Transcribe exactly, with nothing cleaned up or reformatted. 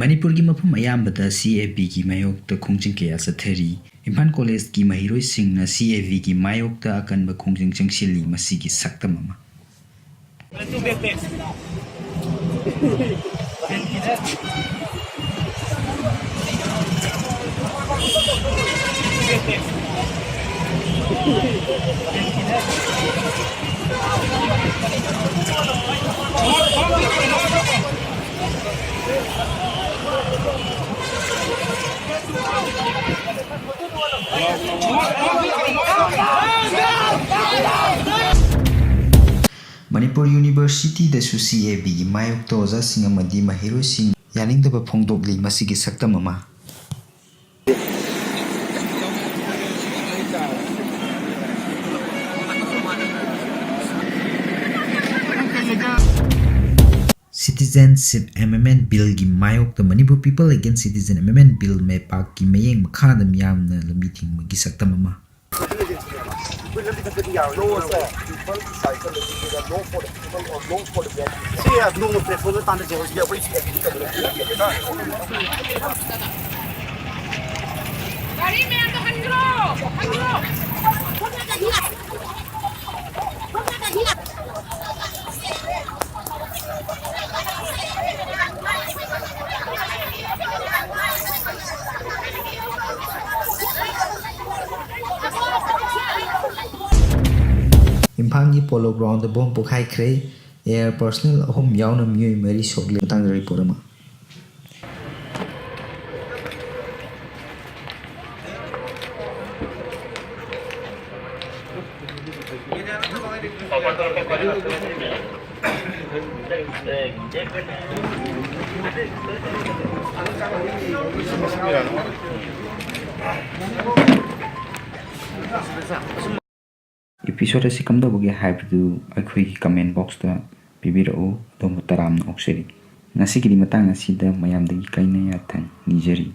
ꯃꯅꯤꯄꯨꯔꯒꯤ ꯃꯐꯝ ꯑꯌꯥꯝꯕꯗ ꯁꯤ ꯑꯦ ꯕꯤꯒꯤ ꯃꯥꯌꯣꯛꯇ ꯈꯣꯡꯖꯪ ꯀꯌꯥ ꯆꯠꯊꯔꯤ꯫ ꯏꯝꯐꯥꯜ ꯀꯣꯂꯦꯖꯀꯤ ꯃꯍꯩꯔꯣꯏꯁꯤꯡꯅ ꯁꯤ ꯑꯦ ꯕꯤꯒꯤ ꯃꯥꯌꯣꯛꯇ ꯑꯀꯟꯕ ꯈꯣꯡꯖꯪ ꯆꯪꯁꯤꯜꯂꯤ꯫ ꯃꯁꯤꯒꯤ ꯁꯛꯇꯝ ꯑꯃ꯫ ꯃꯅꯤꯄꯨꯔ ꯌꯨꯅꯤꯚꯔꯁꯤꯇꯤꯗꯁꯨ ꯁꯤ ꯑꯦ ꯕꯤꯒꯤ ꯃꯥꯌꯣꯛꯇ ꯑꯣꯖꯥꯁꯤꯡ ꯑꯃꯗꯤ ꯃꯍꯩꯔꯣꯏꯁꯤꯡ ꯌꯥꯅꯤꯡꯗꯕ ꯐꯣꯡꯗꯣꯛꯂꯤ꯫ ꯃꯁꯤꯒꯤ ꯁꯛꯇꯝ ꯑꯃ꯫ Citizenship Amendment Billꯒꯤ ꯃꯥꯌꯣꯛꯇ Manipur People Against Citizen Amendment Bill, ꯃꯦꯄꯥꯛꯀꯤ ꯃꯌꯦꯡ ꯃꯈꯥꯗ ꯃꯤꯌꯥꯝꯅ ꯂꯝꯕꯤ ꯊꯤꯡꯕꯒꯤ ꯁꯛꯇꯝ ꯑꯃ꯫ ꯁꯤ ꯅꯣꯡꯃ platformꯗ ꯇꯥꯟꯅꯁꯦ ꯍꯧꯖꯤꯛ ꯑꯩꯈꯣꯏ ꯁꯤꯗ ꯒꯥꯔꯤ ꯃꯌꯥꯝꯗꯣ ꯍꯟꯈ꯭ꯔꯣ! ꯍꯟꯈ꯭ꯔꯣ! ꯏꯝꯐꯥꯜꯒꯤ Polo Groundꯗ bomb ꯄꯣꯈꯥꯏꯈ꯭ꯔꯦ꯫ Air personnel ꯑꯍꯨꯝ ꯌꯥꯎꯅ ꯃꯤꯑꯣꯏ ꯃꯔꯤ ꯁꯣꯛꯂꯦ꯫ ꯃꯇꯥꯡꯗ report ꯑꯃ꯫ Episode ꯑꯁꯤ ꯀꯝꯗꯧꯕꯒꯦ ꯍꯥꯏꯕꯗꯨ ꯑꯩꯈꯣꯏꯒꯤ comment boxꯇ ꯄꯤꯕꯤꯔꯛꯎ꯫ ꯑꯗꯣꯝꯕꯨ ꯇꯔꯥꯝꯅ ꯑꯣꯛꯆꯔꯤ꯫ ꯉꯁꯤꯒꯤꯗꯤ ꯃꯇꯥꯡ ꯑꯁꯤꯗ ꯃꯌꯥꯝꯗꯒꯤ ꯀꯥꯏꯅ ꯌꯥꯊꯪ ꯅꯤꯖꯔꯤ꯫